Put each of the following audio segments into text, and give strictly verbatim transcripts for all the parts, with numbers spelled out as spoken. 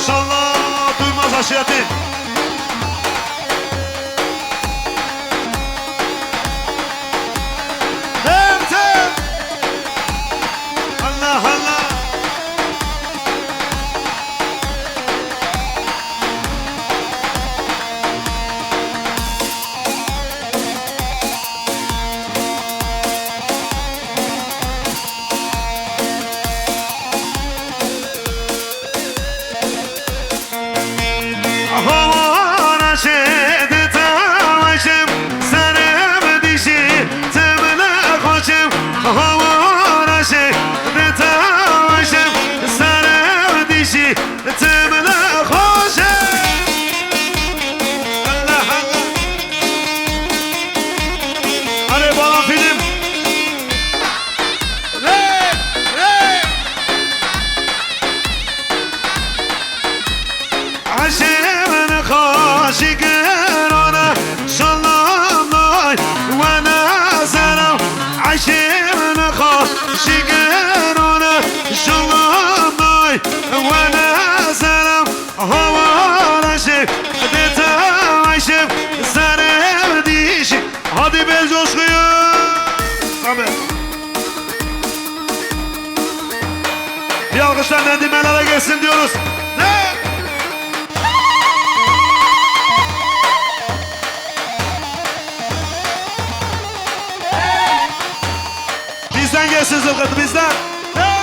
İnşallah duymaz aşiretin. Tem, tem. Allah, Allah. Havara şedeta başım, sarım dişi, temle koçum. Havara şedeta başım, sarım dişi, temle koçum. Allah, Allah. Hadi bana film. Re, re. Eşê min xweşik rana, şalamay wene zera. Eşê min xweşik rana, şalamay wene zera. Hawara şev, deta şev, zerê dişi. Hadi be coşkuyu. Amin. Bir alkışlar Nedim Elal'e gelsin diyoruz. Ne? Bizden gelsin Zılgıt, bizden. Ne?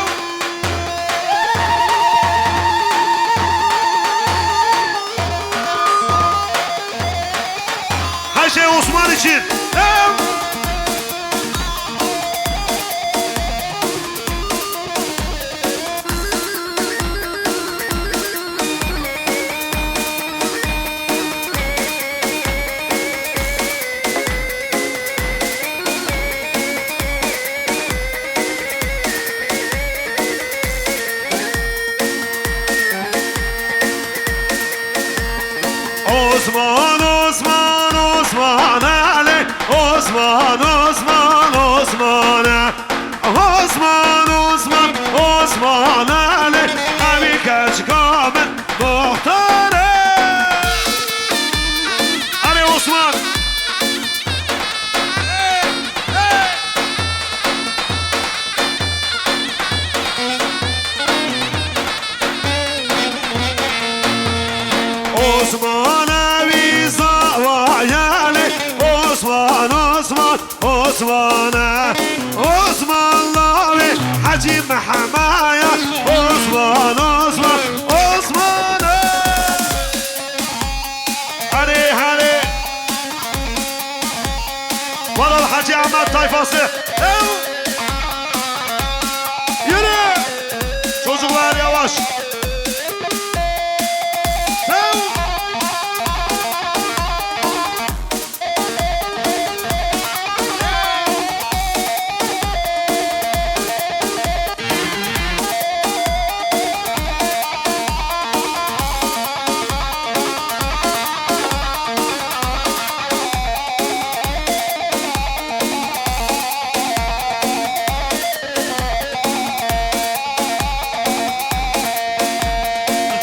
Her şey Osman için. Ne? Osman, Osman, Osman Ali, Osman, Osman, Osman. Osman, Osman, Osman Ali, ew ê keçika min muxtar e. Erê Osman. Osman ew ê zawayelê, Osman, Osman. Osman e, Osman lawê Hecî Mehemaya, Osman, Osman, Osman e. Herê, herê. Varal Hecî Ahmet tayfası. Ew. Yürü. Çocuklar yavaş. Ew.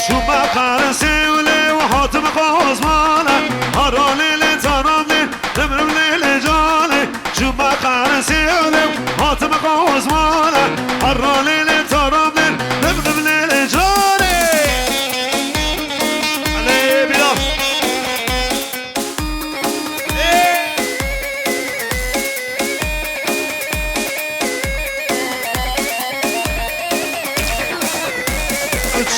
Çûme Qersê û lê û hatim Qozmane, Harolê lê taram lê, rim rim lê lê canê. Çûme Qersê û lê û hatim Qozmane, Harolê lê taram lê, rim rim lê lê canê. Lê Bilal.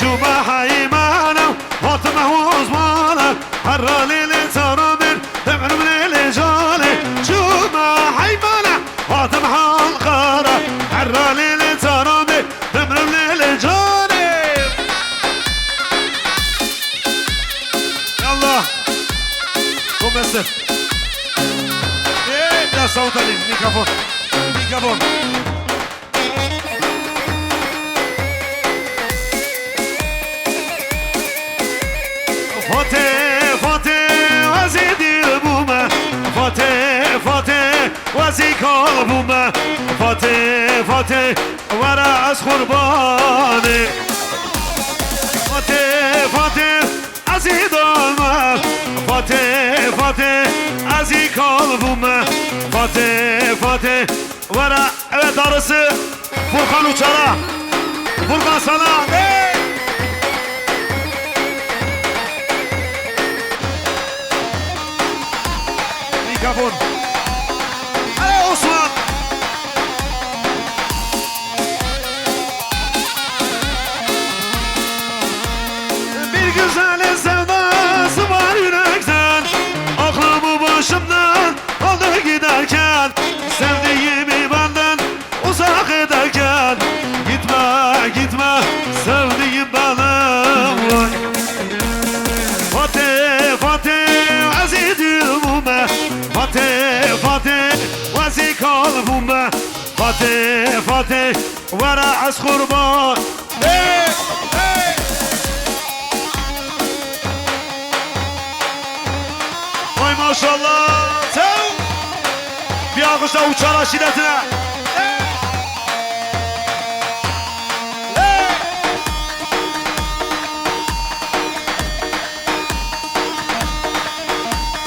Çûme heymane û hatime Osmane, herra lê lê taramên, demrim lê lê canê. Çûme heymane, hatim Halqara, herra lê lê taramên, demrim lê lê canê. Yallah. Komese. Ee, biraz sound alayım. Mikrofon. Mikrofon. Fatê, Fatê, wezî dîl bûme. Fatê, Fatê, wezî kal bûme. Fatê, Fatê, were ez qurbanê. Fatê, Te, were, evet, darısı Furkan Uçar'a. Furkan sana. Hey! Mikrofon. Hey Osman. Bir güzelin sevdası var yürekten, aklımı başımdan aldı giderken, sevdiğimi benden uzak ederken, gitme, gitme, sevdiğim benim, vay. Fatih, Fatih, ezî dilûme, Fatih, Fatih, ezî kalbûme, Fatih, Fatih, were ez qurban. Hey, hey. Vay maşallah. Tev. Bir alkış da Uçar aşiretine. Hey. Hey.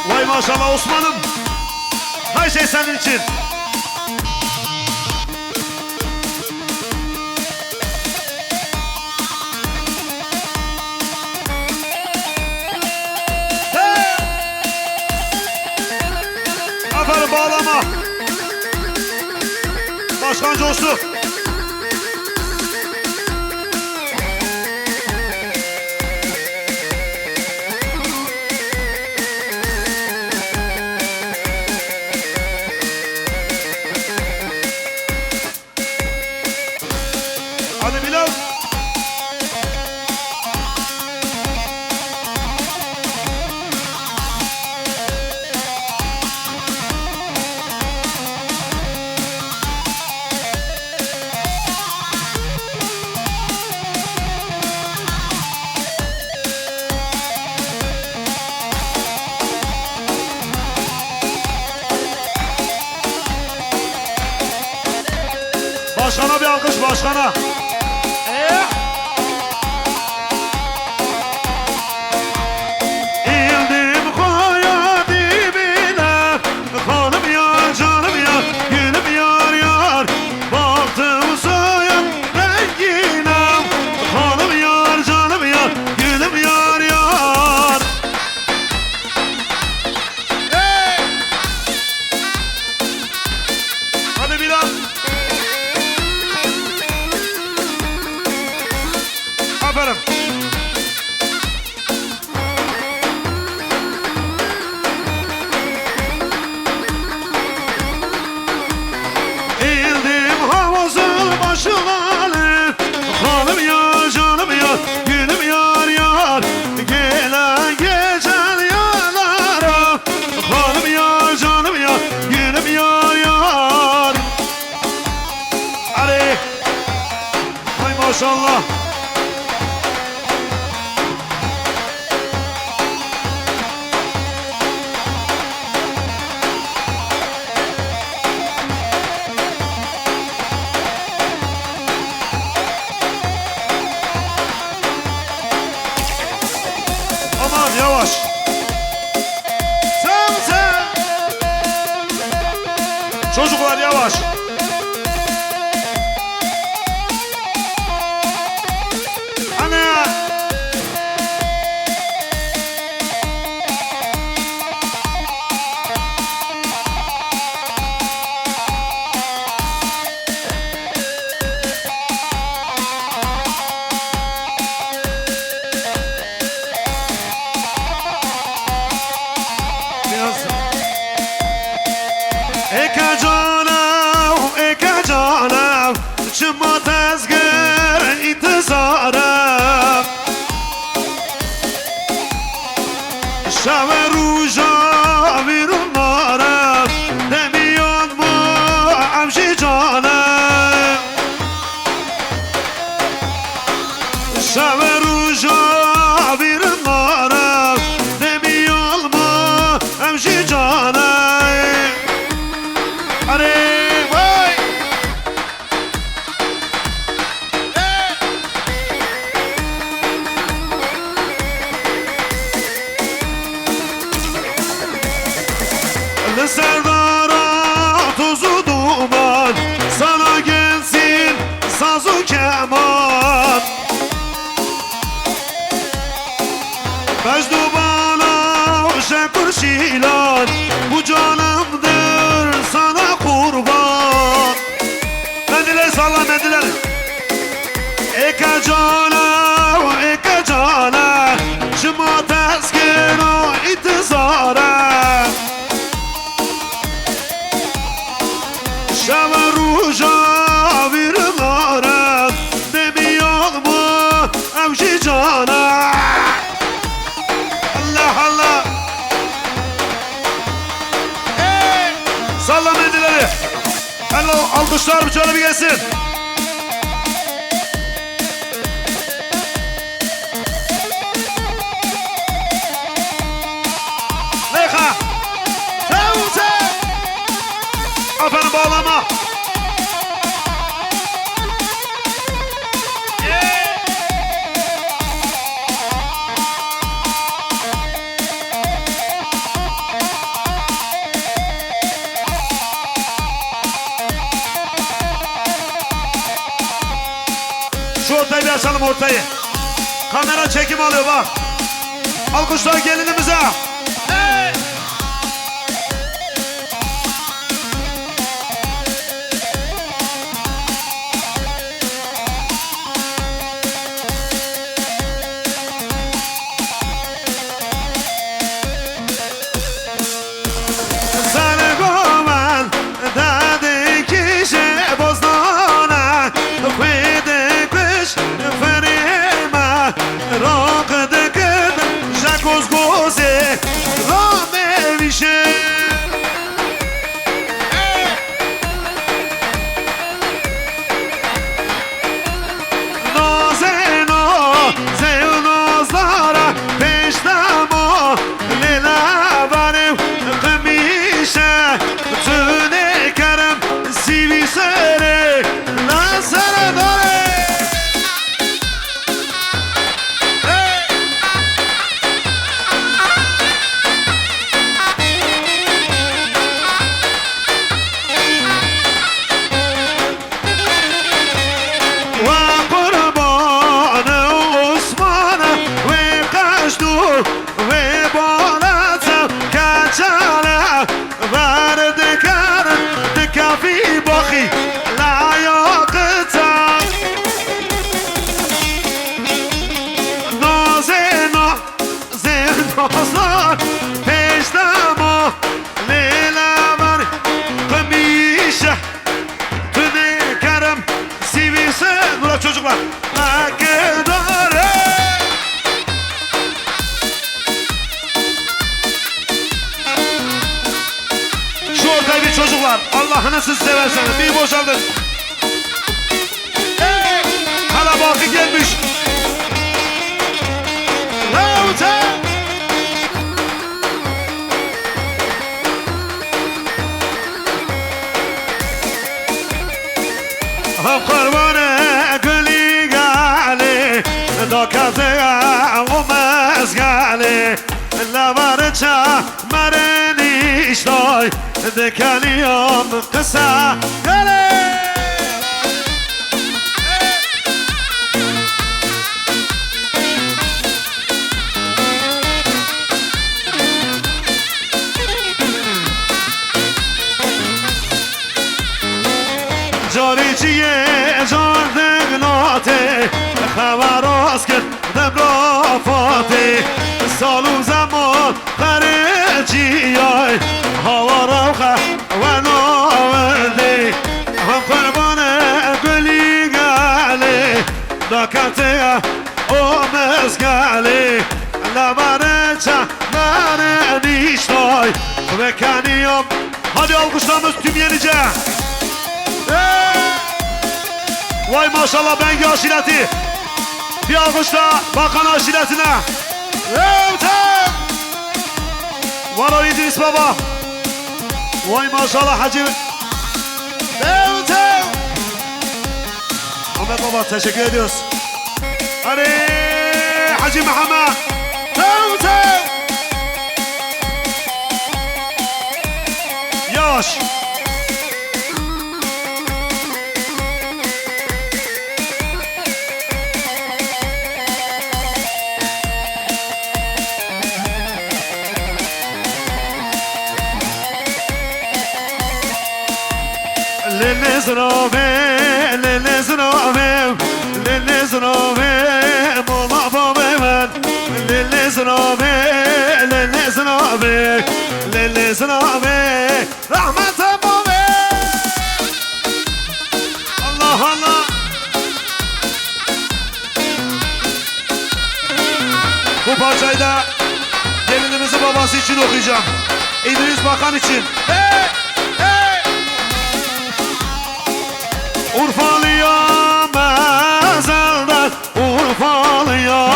Vay maşallah Osman'ım. Her şey senin için. Aferin, bağlama. Başkan coştu. Hadi Bilal. Başkana bir alkış, başkana. Eğildim kaya dibine, kanım yar, canım yar, gülüm yar yar. Baktım soyun rengine, kanım yar, canım yar, gülüm yar yar. Hey! Hadi biraz. Aferin. Eğildim havuzun başına, hanım yar, canım yar, gülüm yar yar. Gelen geçen yar, hanım yar, canım yar, gülüm yar yar. Hadi. Hay maşallah. Aman yavaş. Sen, sen. Çocuklar yavaş. Ana. Biraz. Eke canew, eke canew, çima tezgir intizare. Şev û roja vîr û nare, demiyan ma em jî cane. Şev û roja vîr û nare, demiyan ma em jî cane. Erê, vay! Li ser dara toz û Ji cana. Allah Allah. Hey! Salla mendilleri. Hello, alkışlar bu canı bir gelsin. Leyha. Tevze. Aferin, bağlama. Şu ortayı bir açalım, ortayı. Kamera çekim alıyor bak. Alkışlar gelinimize. Hey! Serê goman dadikişe bozdana, xwê dikuş ferê me, roq dikir je gozgozê ramevîşe. Nazeno, zeno zara, pêştemo, lêla varê, qemîşe, tunê kerem, sîvî serê, na sere dore. Hey! Wa qurbane Osmane, wê qeşt û wê balete keçele ver dikir, dikefî baxî laya qite. Nazê na-, zê nazar pêştema lêle ver qemîşe. Tunê kerem sivîse. Nura çocuklar. Akdare. Şu ortayı bir çocuklar. Allah'ını siz severseniz. Bir boşaltın. Hey! Kalabalık gelmiş. Lavute! Hem qurbane gulî gelê, dakeze o mezgelê, levar ça Mare nîştay, dikeniyam qise gelê. Carî çiyê car dixnatê, xewa rast kir demra fatê. Sal û zeman Xerê çiyay, hawara xwe wenawerdê. Hem qurbane gulî gelê, dakete o mezgelê. Levare çemere nîştay, vekeniyam. Hadi alkışlarımız tüm Yenice. Hey! Vay maşallah, Bengî aşireti. Bir alkış da Bakan aşiretine. Rewte! Varo İdris Baba. Vay maşallah Hacı. Rewte! Ahmet Baba, teşekkür ediyoruz. Hadi Hacı Muhammed. Rewte! Yavaş. Lilê zirovê, lilê zirovê, lilê zirovê, mola bavê min. Lilê zirovê, lilê zirovê, lilê zirovê. Rahmete bavê. Allah Allah. Bu parçayı da gelinimizin babası için okuyacağım. İdris Bakan için. Hey! Hey! Urfalıya mezelden, Urfalıya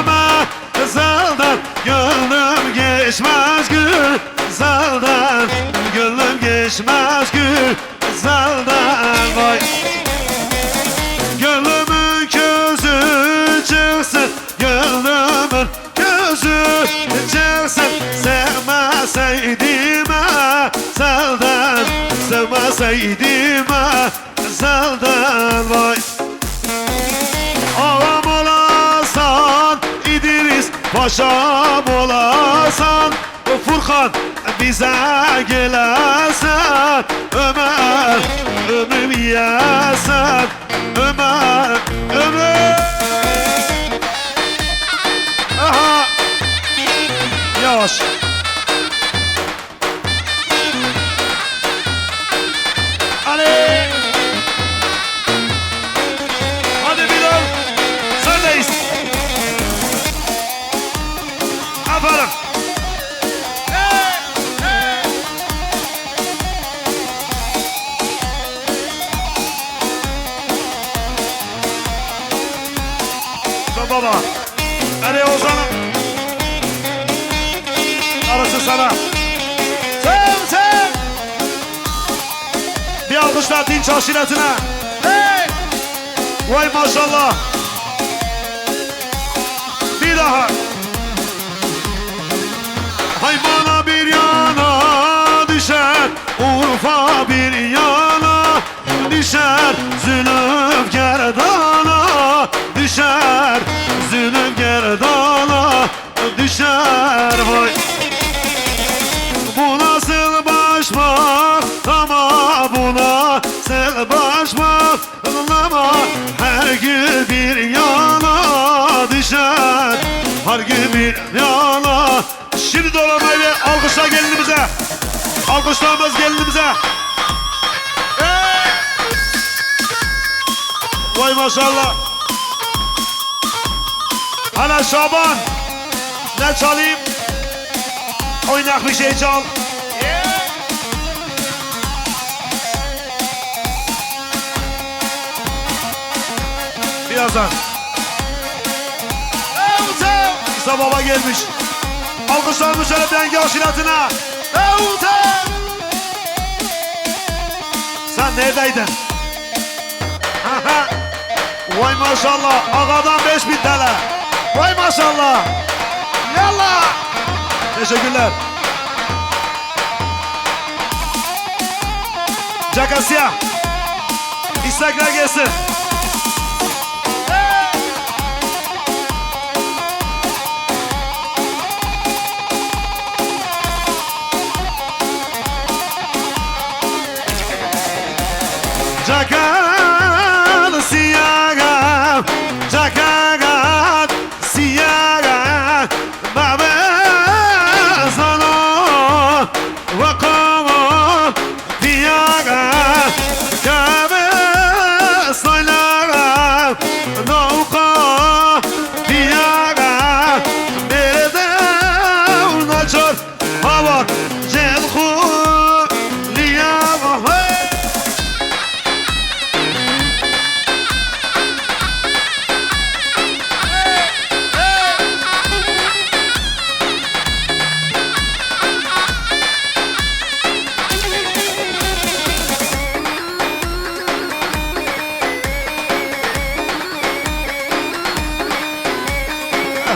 mezelden, gönlüm geçmez güzelden, gönlüm geçmez güzelden. Vay. Gönlümün közü çıksın, gönlümün közü çıksın. Sevmeseydim ezelden, sevmeseydim ezelden. Vay. Ağam olasan, İdris Paşam olasan, Furkan bize gelesen, Ömer ömrüm yesen, Ömer, Ömer. Aha. Yavaş. Hadi. Hadi Bilal. Sendeyiz. Aferin. Hey, hey. Baba. Hadi Ozan'ım. Arası sana. Sev, sev. Bir alkış da Dinç aşiretine. Hey! Vay maşallah. Bir daha. Haymana bir yana düşer, Urfa bir yana düşer, zulüm gerdana düşer, zulüm gerdana düşer. Vay. Bu nasıl başmak ama bu nasıl başmak? Ama her gün bir yana düşer, her gün bir yana. Şimdi dolanmayı ve alkışlar gelinimize. Alkışlarımız gelinimize. Hey! Vay maşallah. Hala Şaban. Ne çalayım? Oynak bir şey çal. Birazdan. İsa Baba gelmiş. Alkışlarımız şöyle Bengi aşiretine. Sen neredeydin? Vay maşallah. Ağadan beş bin T L. Vay maşallah. Yallah. Teşekkürler. Cakasya. İstekler gelsin. Cakan siyaga, cakan siyaga, baba zano, waqo piyaga, kabe saylaga, noqa piyaga, berde unaçor. Hawa, cel xu, liya, hey.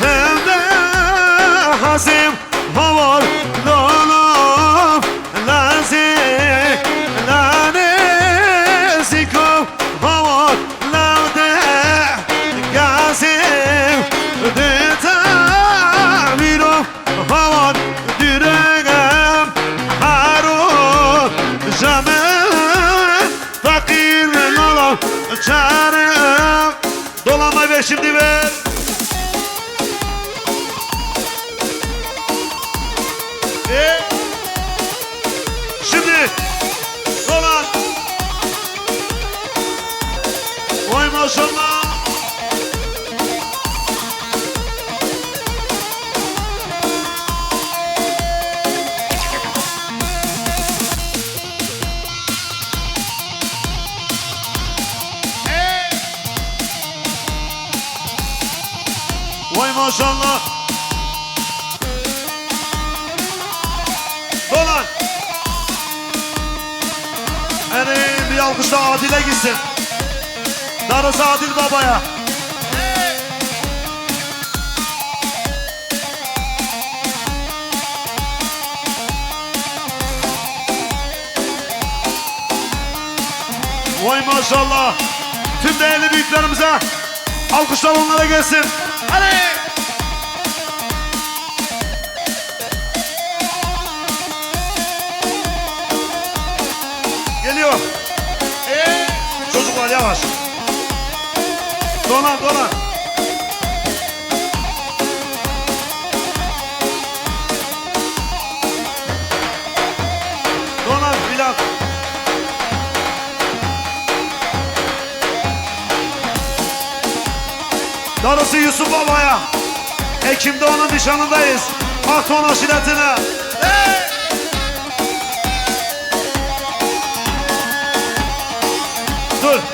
Hem de hazim Hawar lolom lazik laneziko hawar lavde gazim dita viro hawar düregem haro jamen fakir lolom çarem. Dolanmayı ver şimdi ver. E? Şimdi. Dolan. Vay maşallah. Vay maşallah. Dolan. Erê, bir alkış da Adil'e gitsin. Darısı Adil Baba'ya. Vay maşallah. Tüm değerli büyüklerimize alkışlar onlara gelsin. Hadi. Geliyor. Çocuklar yavaş. Dolan, dolan. Dolan Bilal. Darısı Yusuf Baba'ya. Ekim'de onun nişanındayız. Mahton aşiretine. Hey! Dur.